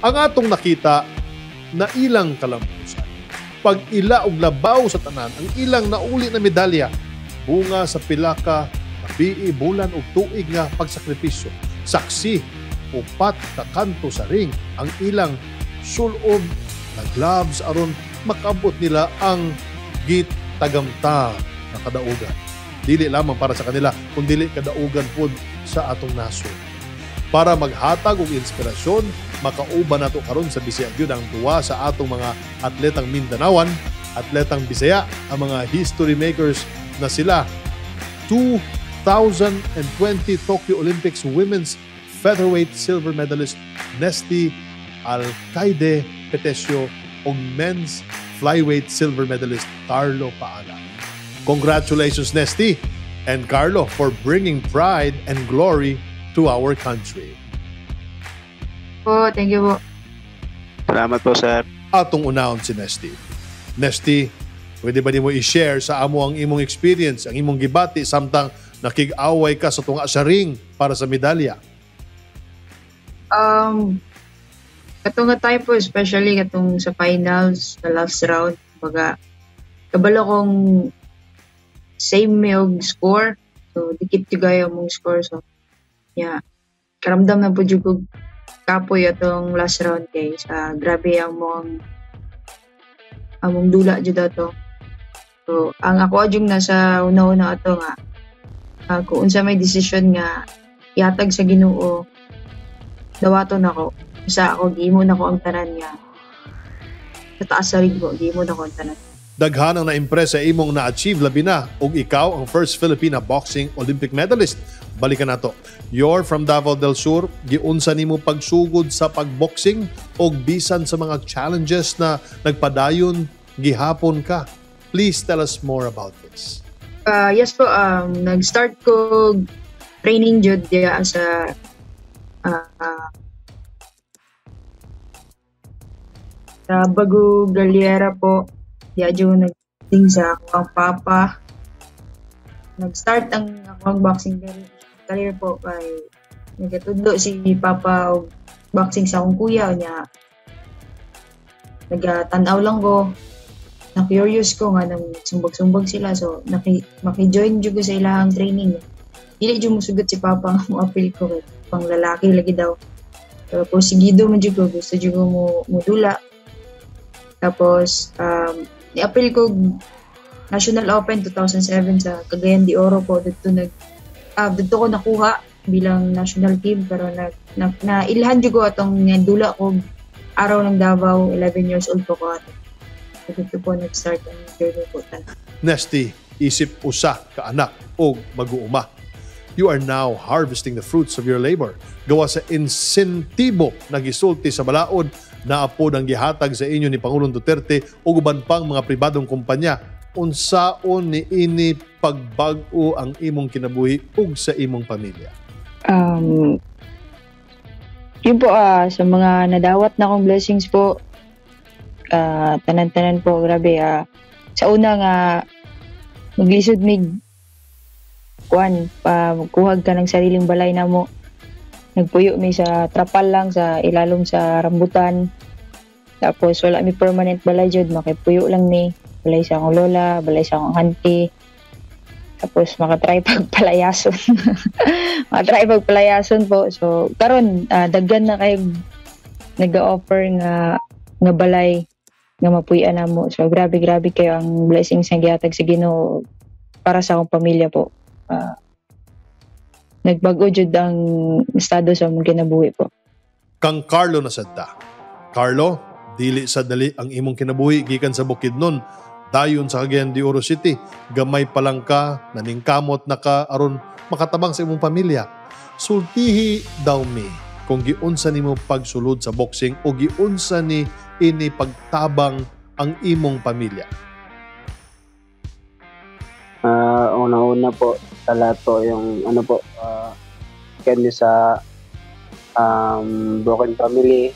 Ang atong nakita na ilang kalampusan. Pag ila og labaw sa tanan, ang ilang nauli na medalya, bunga sa pila ka gabii, bulan ug tuig nga pagsakripisyo. Saksi, upat ka kanto sa ring ang ilang sulob na gloves aron makaabot nila ang gitagamta na kadaugan. Dili lamang para sa kanila, kundili kadaugan pod sa atong nasod. Para maghatag og inspirasyon, makauban nato karon sa Bisaya gyud ang duwa sa atong mga atletang Mindanaoan, atletang Bisaya, ang mga history makers na sila 2020 Tokyo Olympics Women's Featherweight Silver Medalist Nesthy Alcaide Petecio ug Men's Flyweight Silver Medalist Carlo Paalam. Congratulations, Nesthy and Carlo, for bringing pride and glory to our country. Po, thank you po. Salamat po, sir. Atong unahon si Nesthy. Nesthy, pwede ba nimo i-share sa amo ang imong experience, ang imong gibati samtang nakig-away ka sa tunga sa ring para sa medalya? Katong nga time po, especially katong sa finals, sa last round, baga, kabalo kong same mi og score. So, dikit jud kayo mong score. So, yeah. Karamdam na po jud kog kapoy atong last round kay sa grabe ang mong among dula jud ato. So, ang ako jud nasa una-una ato nga kung unsa may decision nga ihatag sa Ginoo, dawaton ako. Sa ako gihimo nako ang tanan nga sa taas sa ring ko, gihimo nako ang tanan. Daghan ang na-impress sa imong na-achieve, labi na ug ikaw ang first Filipina boxing Olympic medalist. Balikan nato. You're from Davao del Sur. Giunsa nimo pagsugod sa pagboxing og bisan sa mga challenges na nagpadayon gihapon ka? Please tell us more about this. Yes po, nag-start ko training jud diya sa sa Bago Galiera po. Diya jud nag sa akong papa. Nag-start ang akong boxing career po kay nagatudlo si papa og boxing sa akong kuya niya. Nagatan-aw lang ko. Na-curious ko nga nang sumbag-sumbag sila, so maki-join jud ko sa ilahang training. Dili jud mosugot si papa nga mo-apil ko kay pang lalaki lagi daw. Pero porsigido man jud ko, gusto jud ko mo dula. Tapos ni-apil ko National Open 2007 sa Cagayan de Oro po. Didto ko nakuha bilang national team, pero na ilhan jud ko atong dula ko Araw ng Davao, 11 years old po ko ato. So, dito po nag-start ang journey ko. Nesthy, isip usa ka anak og mag-uuma, you are now harvesting the fruits of your labor. Gawa sa insentibo na gisulti sa balaod na apod ang gihatag sa inyo ni Pangulong Duterte ug uban pang mga pribadong kumpanya. Unsaon ni ini pagbag-o ang imong kinabuhi ug sa imong pamilya? Yun po, sa mga nadawat na akong blessings po, tanan-tanan po, grabe. Sa una nga, maglisod mig kuan, pa kuhag ka ng sariling balay na mo. Nagpuyo mi sa trapal lang sa ilalom sa rambutan. Tapos wala mi permanent balay jud, makipuyo lang mi. Balay sa akong lola, balay sa akong auntie. Tapos makatry pagpalayason. Makatry pagpalayason po. So karon daghan na kayo nag-offer nga nga balay nga mapuy-an namo. So grabe grabe kayo ang blessings nga gihatag sa Ginoo para sa akong pamilya po. Nagbago jud ang estado sa among kinabuhi po. Kang Carlo na sad ta. Carlo, dili sa dali ang imong kinabuhi gikan sa Bukidnon dayon sa Cagayan de Oro City. Gamay pa lang ka, naningkamot na ka aron makatabang sa imong pamilya. Sultihi daw mi kung giunsa nimo pagsulod sa boxing o giunsa ni ini pagtabang ang imong pamilya. Una-una po sa lahat po yung ano po, candy sa broken family.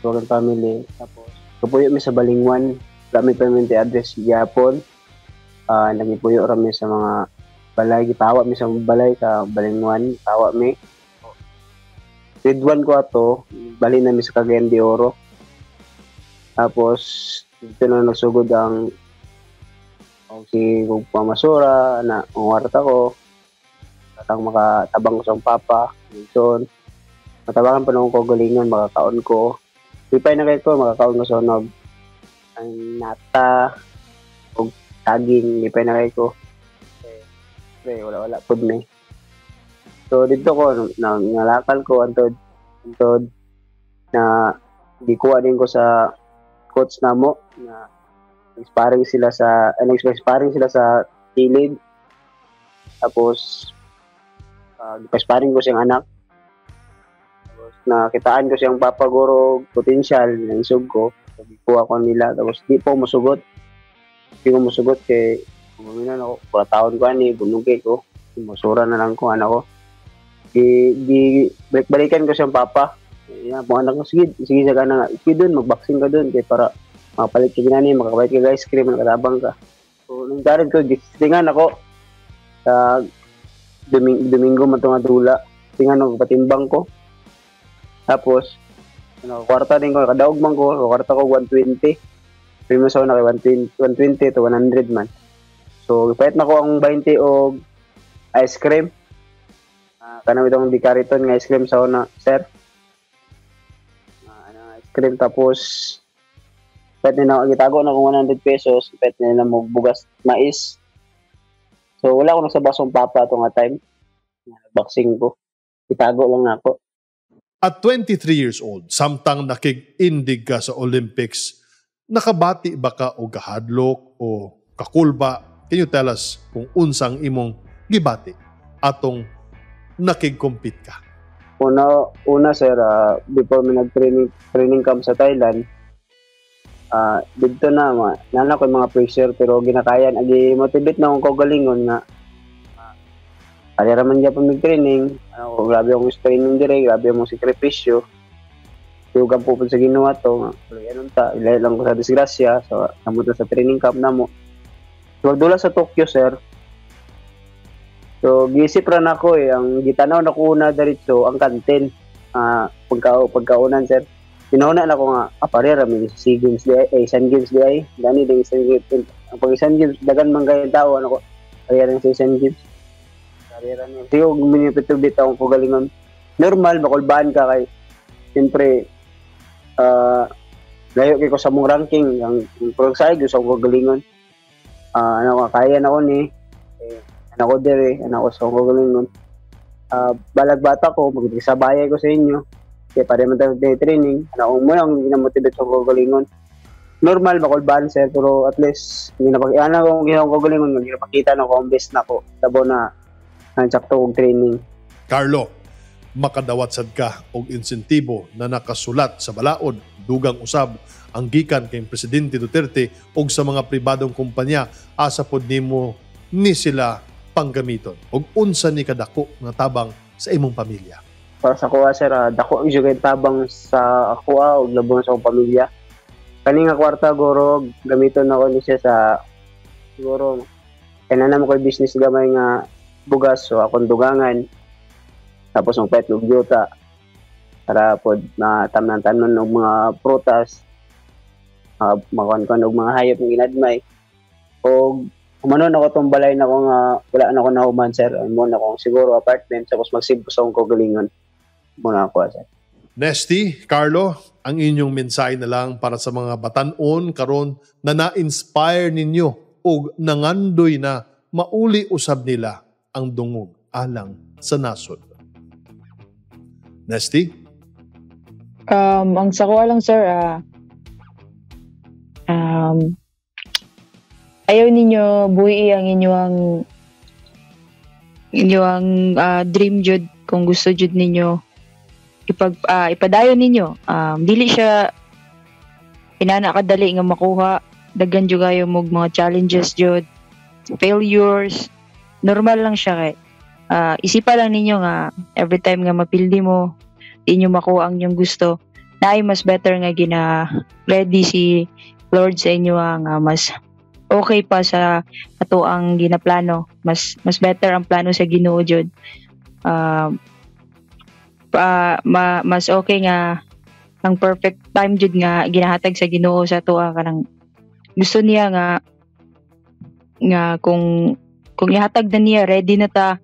Broken family. Tapos kapuyo mi sa Balingwan, wala mi permanent address gyapon. Nagipuyo ra mi sa mga balay, gipawa mi sa balay sa Balingwan, pawa mi. Grade 1 ko ato, bali na mi sa Cagayan de Oro. Tapos dito na nagsugod ang og si kog pamasura na kwarta ko atang makatabang ko sa akong papa. Minsan matabangan pa nung ko galingon, makakaon ko. Lipay na kay ko makakaon ko sa unog ang nata og saging, lipay na kay ko. Eh, pre, wala wala pud mi. So dito ko na ngalakal ko antod antod na gikuha din ko sa coach namo nga nag-sparring sila sa nag-sparring sila sa kilid. Tapos gipa-sparring ko siyang anak. Tapos nakitaan ko siyang papa guro potential, naisog ko. So, gikuha ko nila. Tapos di po musugot. Di ko musugot kay kuminan ako, pura taon ko ani, bunugi ko. Musura na lang ko anak ko. Di balik-balikan ko siyang papa. Yan, po anak ko, sige, sige sa kana nga. Sige dun, mag-boxing ka dun kay para makapalit ka ginani, makapalit ka ice cream, makatabang ka. So, nung tarid ko, gistingan ako sa Domingo man to nga dula. Tingan ako, patimbang ko. Tapos, nakakarta din ko, nakadaog man ko, nakakarta ko 120. Primo sa una kay 120 to 100 man. So, gipalit na ko ang 20 og ice cream. Kanang itong Dicariton nga ice cream sa una, sir. Ice cream, tapos pwede na gitago na kung 100 pesos, pwede na mo bugas mais. So wala ko nasa basong papa ato nga time. Boxing ko. Itago lang nako. At 23 years old, samtang nakig-indig ka sa Olympics, nakabati ba ka og kahadlok o kakulba? Can you tell us kung unsang imong gibati atong nakig-compete ka? Una, sir, before mi nag-training training camp sa Thailand, didto na nana ko mga pressure pero ginakayan agi motivate na akong kaugalingon nga kaya raman gyapon mig training, ano, grabe akong training dire, grabe akong sakripisyo. Tugan po sa Ginoo to nga anong ta, ilayo lang ko sa disgrasya, so namot na sa training camp namo. So dula sa Tokyo, sir. So gisip ra nako eh, ang gitanaw na ko una diretso ang kantin. Pagkaunan, sir. Tinawna na ko nga, pare ra mi sa SEA Games di ay, Asian Games di ay, dani ding Asian Games. Ang pag Asian Games dagan man kay tao, ano ko, pare ra sa Asian Games. Pare ra ni. Sigo minipitubit akong kagalingon. Normal makulbaan ka kay siyempre layo kay ko sa mong ranking ang sa sa akong kagalingon. Ano ka kaya na ko ni eh, ano ko dire, ano ko sa akong kagalingon. Balag bata ko, magsabayay ko sa inyo. Kaya pare man tayo training, ano mo ang ginamotivate sa akong kagalingon. Normal makulbaan, sir, pero at least ginapag ano kung ginawang kagalingon, ginapakita na ko ang best nako. Tabo na ang sakto kong training. Carlo, makadawat sad ka og insentibo na nakasulat sa balaod, dugang usab ang gikan kay Presidente Duterte og sa mga pribadong kumpanya, asa pod nimo ni sila panggamiton og unsa ni kadako nga tabang sa imong pamilya? Para sa kuha, sir, dako ang kay tabang sa akuha og labong sa akong pamilya. Kani nga kwarta guro gamiton nako ni siya sa siguro kay na namo koy business gamay nga bugas, so akong dugangan. Tapos ang pet og yuta para pod matamnan-tamnan og mga prutas, makuan-kuan og mga hayop nga ginadmay. Og humanon ako tong balay nako nga wala na ako nahuman, sir. Mo na akong siguro apartment tapos magsib ko sa akong kaugalingon. Mo na ako, sir. Nesty, Carlo, ang inyong mensahe na lang para sa mga batan-on karon na na-inspire ninyo og nangandoy na mauli usab nila ang dungog alang sa nasod. Nesty? Ang sa kuha lang, sir, ayaw ninyo buhi ang inyong dream jud. Kung gusto jud ninyo ipadayon ninyo. Dili siya inana kadali nga makuha. Daghan jud kayo mog mga challenges jud, failures, normal lang siya kay isipa lang ninyo nga every time nga mapildi mo, di nyo makuha ang inyong gusto, naay mas better nga gina ready si Lord sa inyo nga mas okay pa sa ato ang ginaplano, mas better ang plano sa Ginoo jud. Mas okay nga ang perfect time jud nga ginahatag sa Ginoo sa atoa, kanang gusto niya nga nga kung ihatag na niya, ready na ta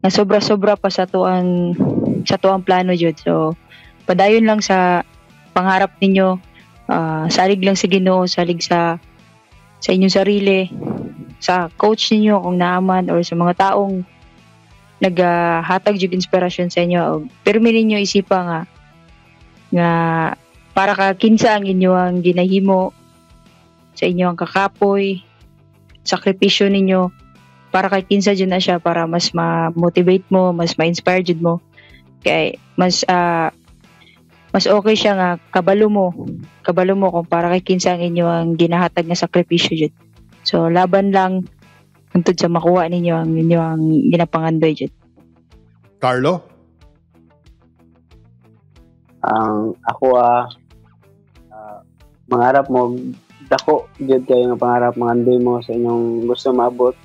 nga sobra-sobra pa sa atoang plano jud. So padayon lang sa pangarap ninyo, salig lang sa Ginoo, salig sa inyong sarili, sa coach ninyo kung naa man, or sa mga taong nagahatag jud inspirasyon sa inyo. Og pirmi ninyo isipa nga nga para ka kinsa ang inyong ginahimo, sa inyong kakapoy, sakripisyo ninyo, para kay kinsa jud na siya, para mas ma-motivate mo, mas ma-inspire jud mo, kay mas okay siya nga kabalo mo kung para kay kinsa ang inyong ginahatag nga sakripisyo jud. So laban lang hangtod sa makuha ninyo ang inyong ginapangandoy jud. Carlo? Ang ako, mangarap mo dako jud kayo nga pangarap, mangandoy mo sa inyong gusto maabot.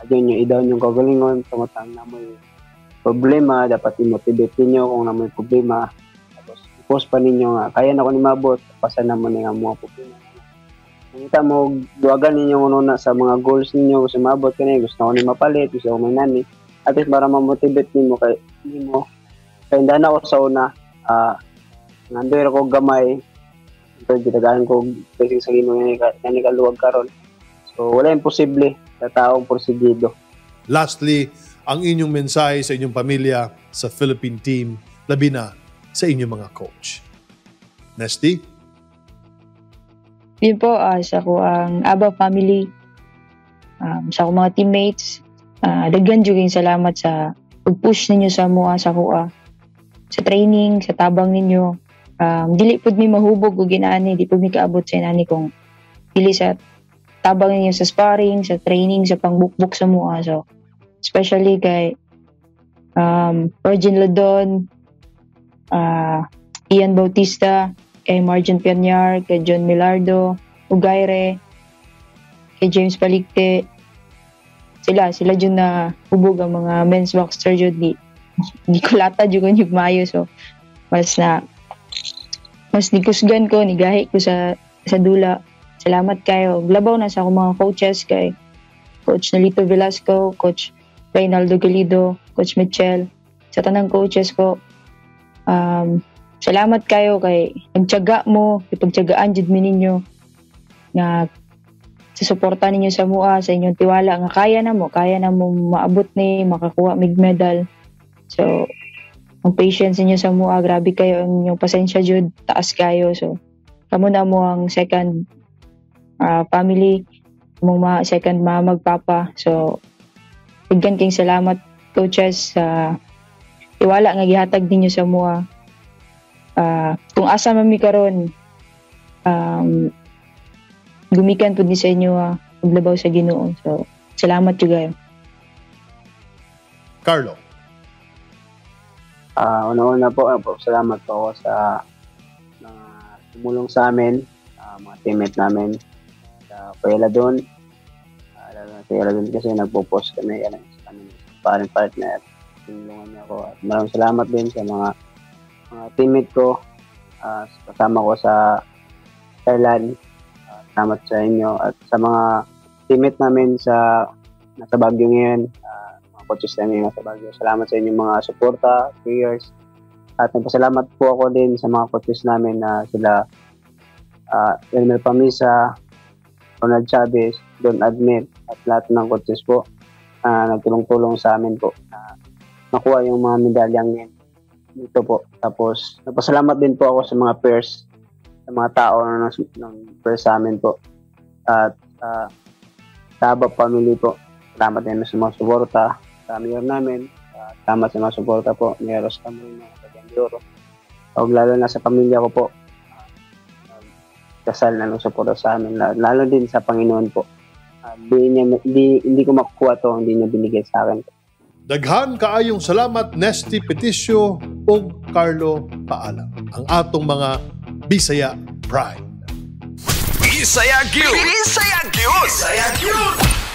Yun yung i-down yung kagalingon tungod ang namoy problema. Dapat i-motivate ninyo kung namoy problema, tapos i-post pa ninyo nga kaya na ko ni maabot, pasan na mo ni nga mga problema. Nakita mo, duwagan ninyo una sa mga goals ninyo, gusto maabot kani, gusto ko ni mapalit, gusto ko may nani, at least para ma-motivate nimo kay nimo. Kay na ako sa una, nandoy ko gamay, ito gitagaan ko blessing sa Ginoo ngani kaluwag karon. So wala imposible sa taong porsigido. Lastly, ang inyong mensahe sa inyong pamilya, sa Philippine team, labi na sa inyong mga coach. Nesty? Yun po, sa ako ang ABA family, sa akong mga teammates, daghan jud kayong salamat sa pag-push ninyo sa mua, sa kuha, sa training, sa tabang ninyo. Dili pud mi mahubog og ginaani, di pud mi kaabot sa inani kung dili sa tabang ninyo sa sparring, sa training, sa pangbukbuk sa mua. So, especially kay Virgin Ladon, Ian Bautista, kay Margin Pianyar, kay John Milardo, Ugaire, kay James Palicte. Sila jud na hubog ang mga men's boxer jud, di ko lata jud ko maayo, so mas nikusgan ko, nigahi ko sa dula. Salamat kayo. Labaw na sa akong mga coaches, kay Coach Nalito Velasco, Coach Reynaldo Galido, Coach Mitchell, sa tanang coaches ko. Salamat kayo kay nagtiyaga mo, ipagtiyagaan jud mi ninyo nga sa suporta ninyo sa mua, sa inyong tiwala nga kaya na mo maabot ni makakuha mig medal. So, ang patience ninyo sa mua, grabe kayo, ang inyong pasensya jud, taas kayo. So, kamo na mo ang second family, mong ma second mama magpapa. So, daghan kayong salamat, coaches, sa tiwala nga gihatag ninyo sa mua. Kung asa man mi karon, gumikan pud ni sa inyo, ug labaw sa Ginoo. So, salamat jud kayo. Carlo. Una-una po, salamat po ako sa mga tumulong sa amin, mga teammate namin, sa Kuya Ladon. Lalo na si Kuya Ladon kasi nagpo-post kami yan sa aming sparring partner. Tinulungan niya ako. At maraming salamat din sa mga teammate ko, kasama ko sa Thailand. Salamat sa inyo at sa mga teammate namin sa nasa Baguio ngayon, mga coaches namin nasa Baguio. Salamat sa inyong mga suporta, prayers. At nagpasalamat po ako din sa mga coaches namin na sila Elmer Pamisa, Ronald Chavez, Don Admir, at lahat ng coaches po na nagtulong-tulong sa amin po na makuha yung mga medalyang yan dito po. Tapos, nagpasalamat din po ako sa mga prayers, sa mga tao na ng prayers sa amin po. At sa ABA family po. Salamat din sa mga suporta sa mayor namin. Salamat sa mga suporta po, Mayor Oscar Moreno, Cagayan de Oro. O lalo na sa pamilya ko po. Dasal na ng suporta sa amin. Lalo din sa Panginoon po. Di, niya, di, hindi ko makukuha to, hindi niya binigay sa akin. Daghan kaayong salamat, Nesty Petisio ug Carlo Paalam, ang atong mga Bisaya Pride. Bisaya Gyud! Bisaya Gyud! Bisaya Gyud!